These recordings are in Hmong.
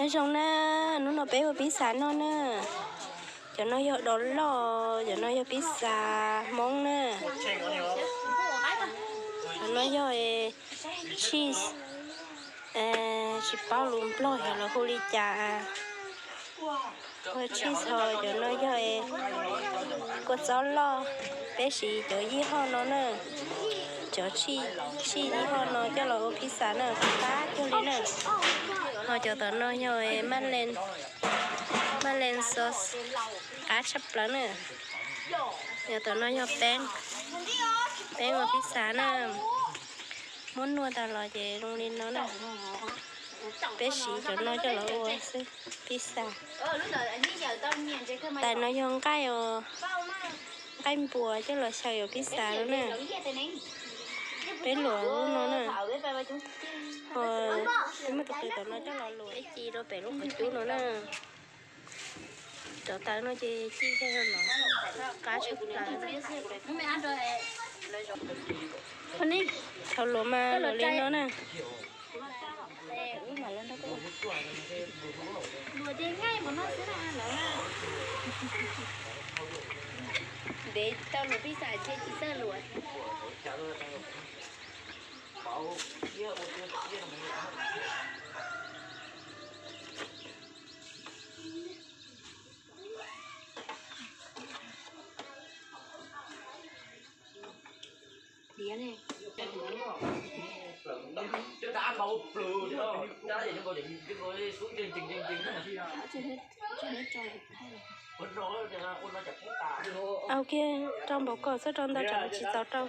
Nyob zoo na, hnub no peb ua pizza noj na. Cov no yog dos loj, cov no yog pizza Hmoob na. Cov no yog cheese, tsis paub lus Nplog yog lawv hu li cas. Cheese ho cov no yog kua txob loj, peb siv cov yij hoj no na. Cov cheese yij hoj no coj los ua pizza na, qab cuag li na. Ho cov tom no yog maj lees, maj lees sauce, qab tshaj plaws na. Cov tom no yog peeb, peeb ua pizza na. Muab nuaj tag los ces zoo li no na. Peb siv cov no coj los ua xwb pizza. Tais no yog nqaij os, nqaij npua coj los xyaw yuav pizza no na. Peb luam lub no na. Ho peb muab tus qws tom no coj los luam, peb ci rau pem lub qhov cub no na. Cov tawv no ces ci kiag rau no, qab tshaj plaws. Thaum luam mas luam li no na. Ntev tau luam pizza thiaj tsis txawj luam. Au kiag, rau npaum ko xwb, rau ntau tsam tsis txaus rau.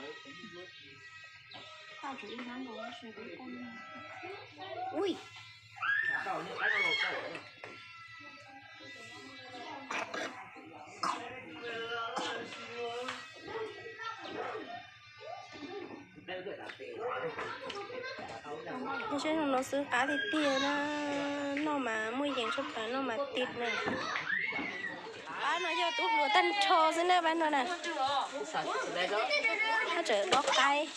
Nyob zoo no xwb qab tiag tiag na, noj mas muaj yees tshaj plaws, noj mas tib na. Pab no yog tub hluas tag nrho xwb na, pab no na. Haj tseem dob qaib.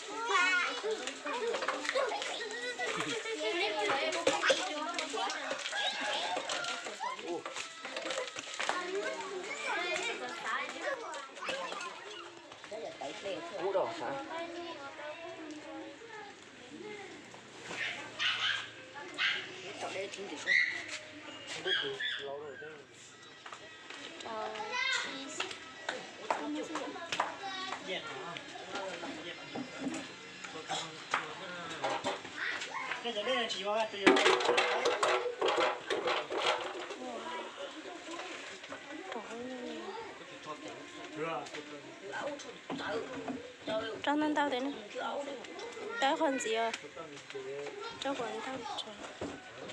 Rau ntau ntau tias, rau qhov ntxiv, rau kom ntau,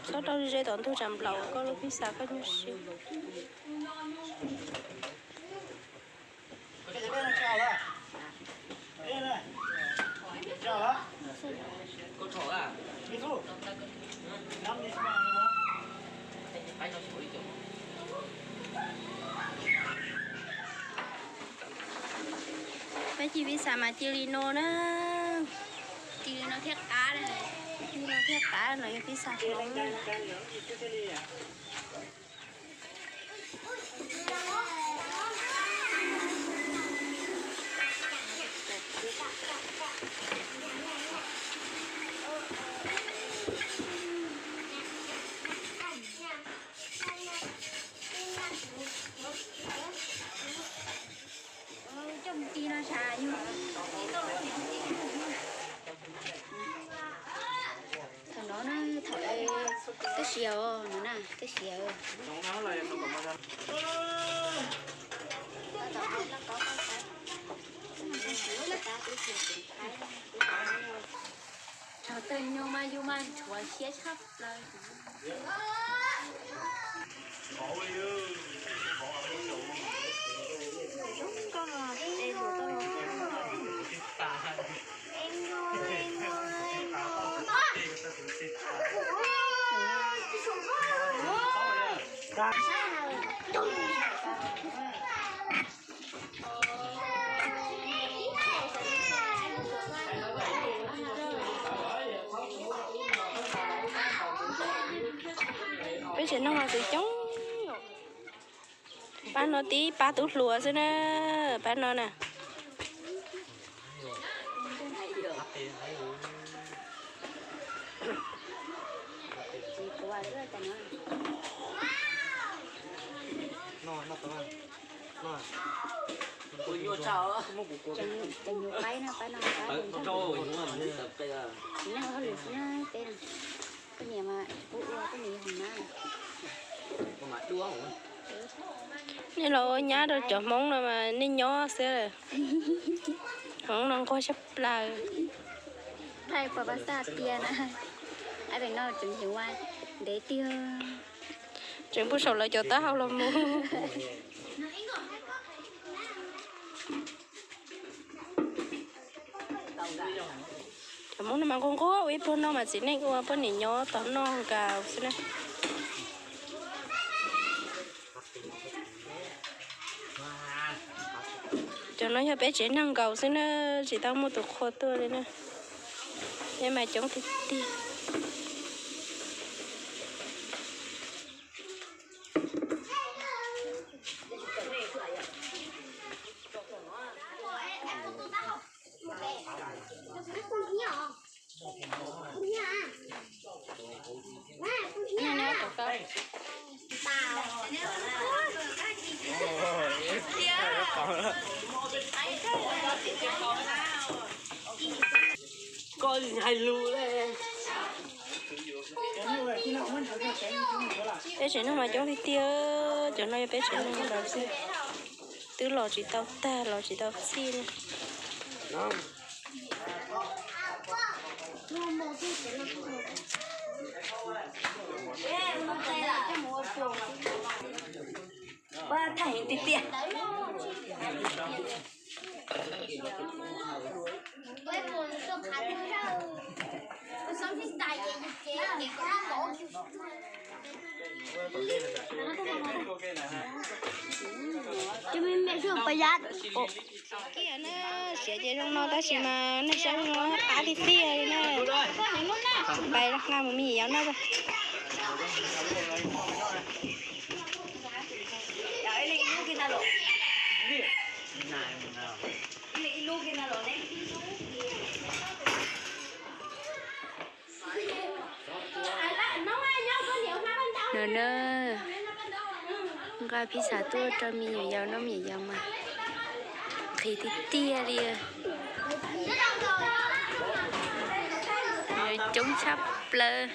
txhob rau ze tom ntug tsam nplaum koj lub pizza koj nyuaj siab. Peb ci pizza mas ci li no na. Ci li no thiaj qab, ci li no thiaj qab, no yog pizza Hmoob na. Thaum no na, thaum twb siav no na, twb siav. Thaum twg nyuag mas yus mas nrhuav siab tshaj plaws. Peb tsev neeg mas txawm coob. Pab no tib pab tub hluas xwb na, pab no na. Tseem nyuam qaib no, pab no, pab tseem ntseeg. Tsev neeg hauj lwm xwb na peb no. Koj niam mas kuj ua koj niam yog hauv nab. Nej los ua nyab rau cov Hmoob no mas nej nyob xwb. Hmoob no nquag tshaj plaws. Thaij pom pab xaj tiag na. Ab pem no tseem nceeg ua ntev tiag. Tseem pub saum lawv cov taub hau los mus. Cov Hmoob no mas nquag nquag ua ib pluag no mas txiv neej ua poj niam nyob tos noj nkaus xwb na. Cov no yog peb tsev neeg nkaus xwb na, tsis tau muaj tus qhua tuaj li na. Peb mas coob tiag tiag. Peb tsev neeg mas coob tiag tiag, cov no yog peb tsev neeg nkaus xwb. Twb los tsis tau tag los tsis tau txij li. Kiag na, siav ces zoo no tab sis mas nej saib no qab tiag tiag li na. Pais nqa mus me nyuam yaus noj. No na, nqa pizza tuaj rau me nyuam yaus noj, me nyuam yaus mas nqhis tiag tiag li. Coob tshaj plaws.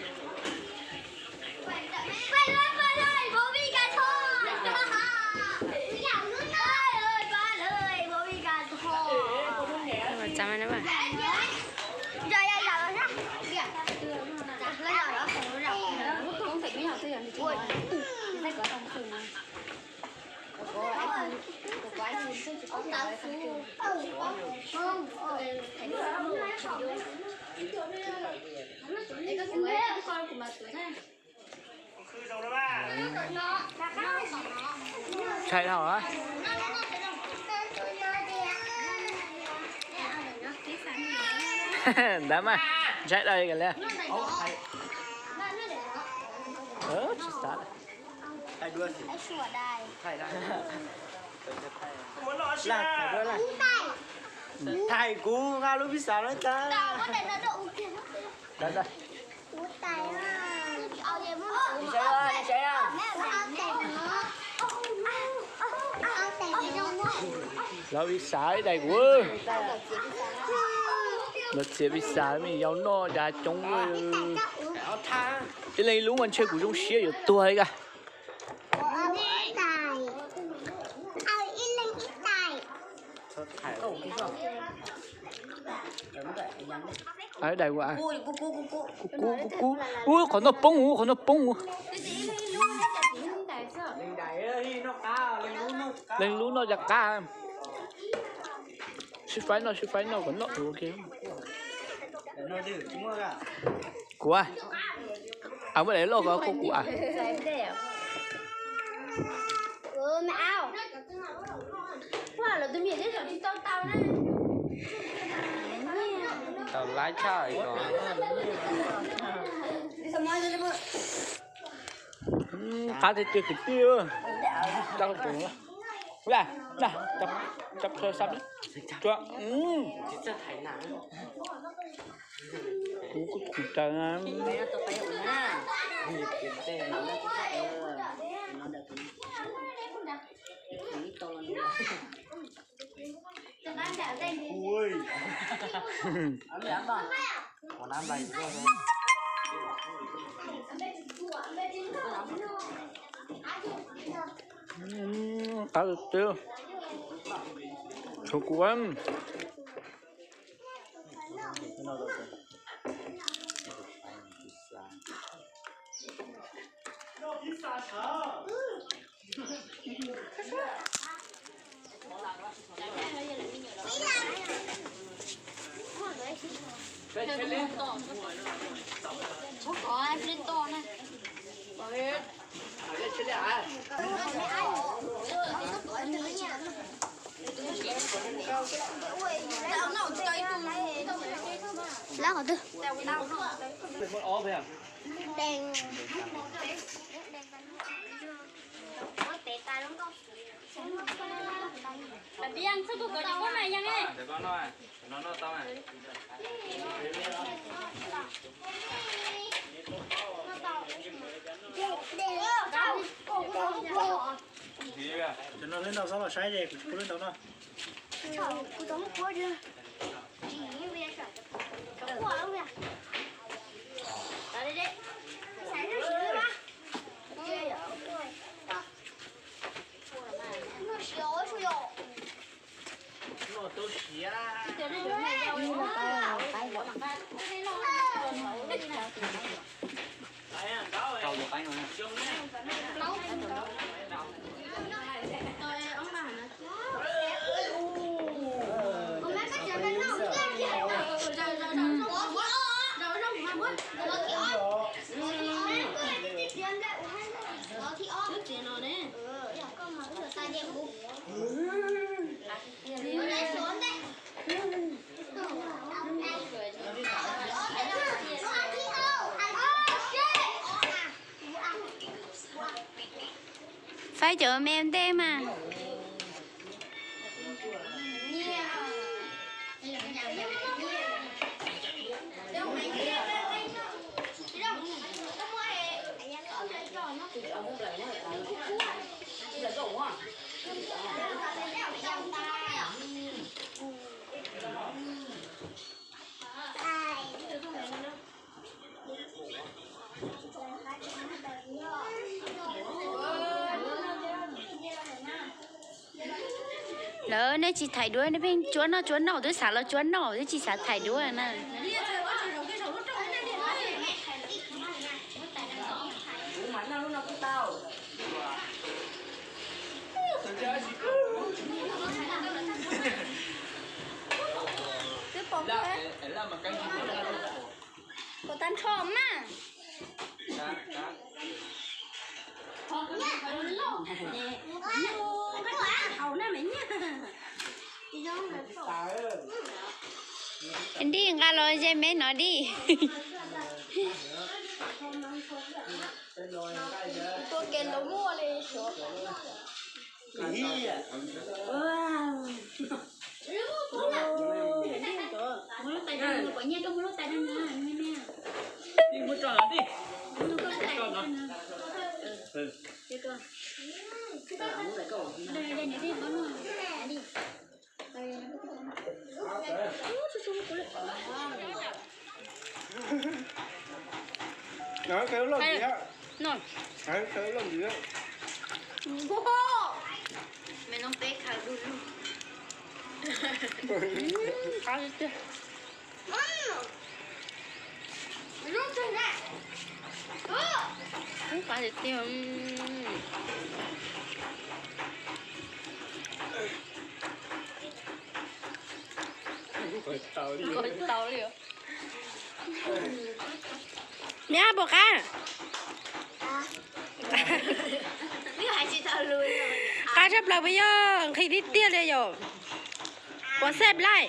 Ntshai dhau a. Ntawd mas ntshai dhau li. Tsis xav. Thaij kuv nqa lub pizza no tag. Lub pizza ib daim kuv. Lawv txiav pizza me nyuam yaus noj cas coob. Ib leeg ib lub mas ntshe kuv zoo siab yuav tuag li ka. Ib daim kuv. Kuv kub, kuv kub. Ub, qhov no poob, qhov no poob. Leej lub noj cas qab. Sib faib noj, sib faib noj kom noj. Kuv a, muab daim loj ko kuv a. Tau laib tshaj ko. Qab tiag tiag kwv tij. Cov, cov, kuv kuj tsis taus na. Qab tiag tiag. Tshuav kuv. Lab qhov twg? Cov no lub ntau xob los saib, kuv tsis pub lub ntau no. Faib cov me ntej mas. Lawv nej tsis thaij duab, nej pheej tsuab noj tsuab noj, twb xav los tsuab noj twb tsis xav thaij duab na. Twb pom, pom tag nrho mas. Dij, nqa los ze me no dij. Qab tiag tiag. Nqos tau li os. Niam, puas qab? Qab tshaj plaws puas yog? Nqhis tiag tiag li yom. Puas xej laij?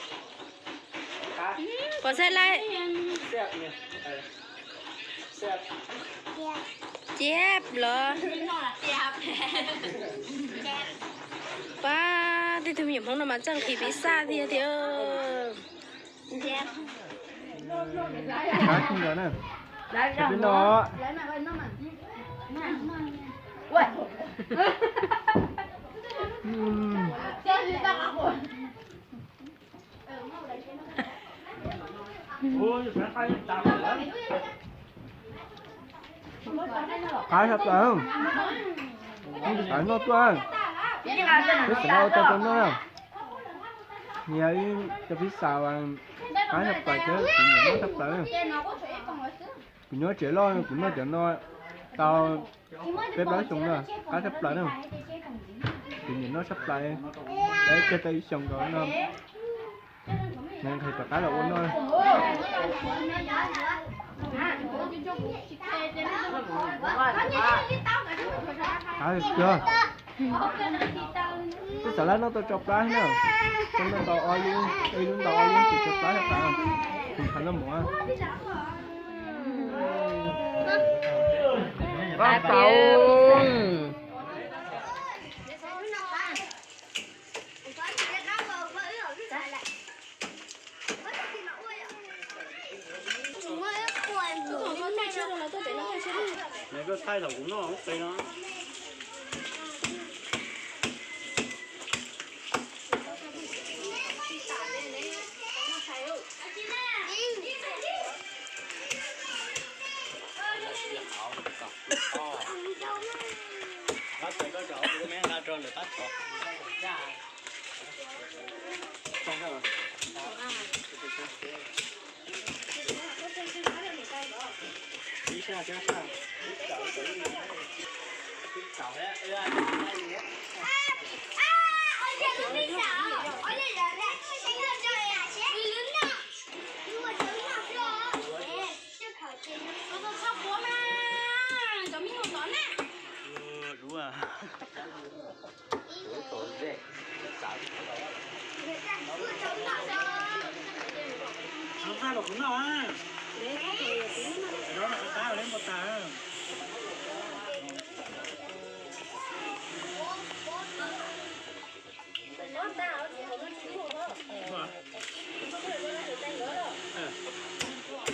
Puas xej laij? Ciab los. Pab, tej tug me nyuam Hmoob no mas txawj nqhis piv xaj tiag tiag. Peb no. Qab tshaj plaws, tsis xav noj tuaj, peb xav noj ua tau tau noj. Yog cov pib xav qab tshaj plaws thiab kuv nyiam noj tshaj plaws. Kuv nyob tsev loj kuv noj cov no tau peb plaub xyoo na, qab tshaj plaws na. Kuv nyiam noj tshaj plaws, ib pliag tau ib xyoos nkaus no, nqhis rov qab los ua noj. Qab tiag. Twb xav laj noj tau tso plab na, tau noj tau ob lub, ib lub ntau ob lub ces tso plab tag, kuv qhov noj mov. Qab tau. Nws koj thaij thaum kuv noj qe no. Qab txawm koj cov kuv me nqa rau lawm qab txawm. Ib sab thiab sab. Los qab los kuv noj. Los qab los npau taws.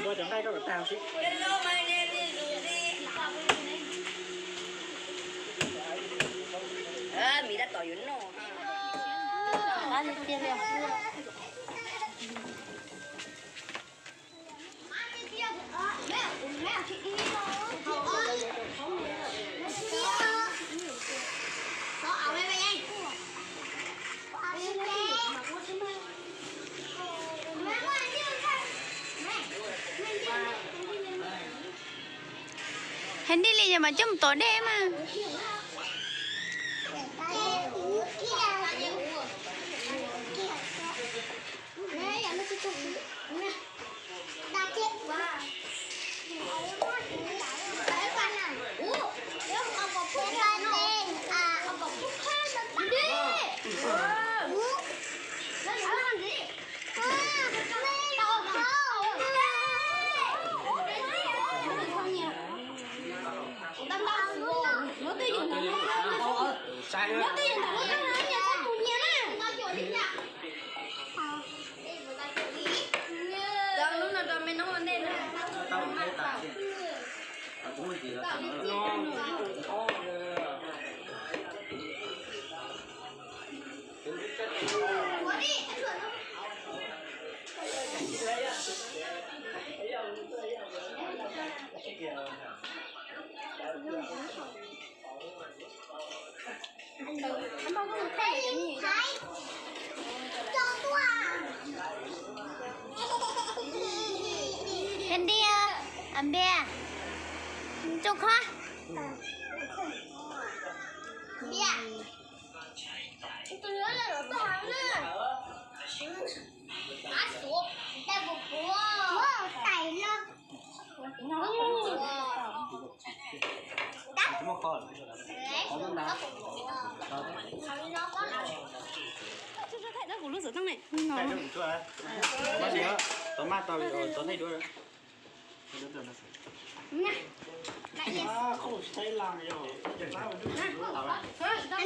Ua cov nqaij koj kom tag xwb. Miv tab tom yuav noj. Hais nti li yog mas coj mus tom dej mas. Nti, a npe, tso khob. Tau maj tau, tau nej duab. Heev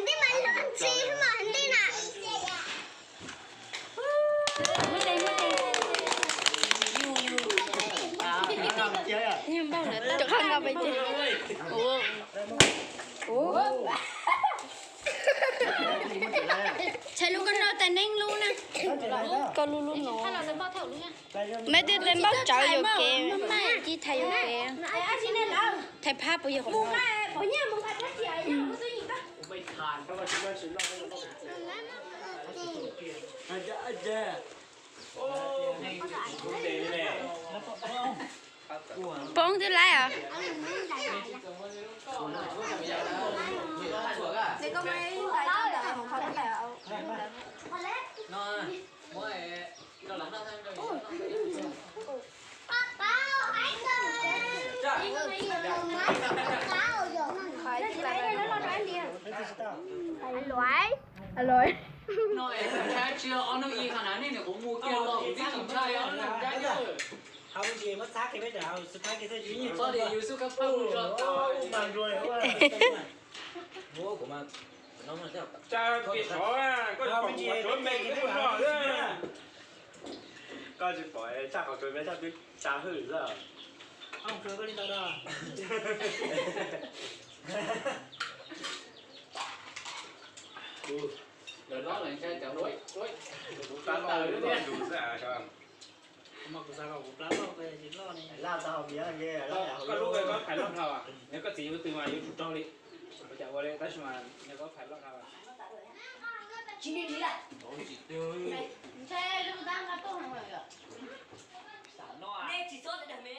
tiag mas lub ntsis mas heev tiag na. Cov qhov no peb ces. Txhais lub koj no tais neeb lub na. Koj lub lub no. Meb twb tais npauj tsawv yuam kev, maj maj ci txhais yuam kev. Txhais phab puas yog qhov no? Poob twb laib os. Alois. Alois. Tsa pis sov, koj pom qhov tsuav me koj pom no. Koj tsis pom tsa qhov tsuav me tsa twb tsa hwj xwb. Lawv los ntshai cov ua ua tus tus xwb. Kuv mas kuv xav kom kuv plab loj, kuv tsis loj ne. Koj lub koj phais loj dhau, yog koj txiv yuav twg mas yuav tsum raug li. Kuv cas ua li tab sis mas yog koj phais loj dhau. Tsis li li lawm. Ntshai lub tab nqa tuaj heev lawm yom. Nej tsis txhob dag me.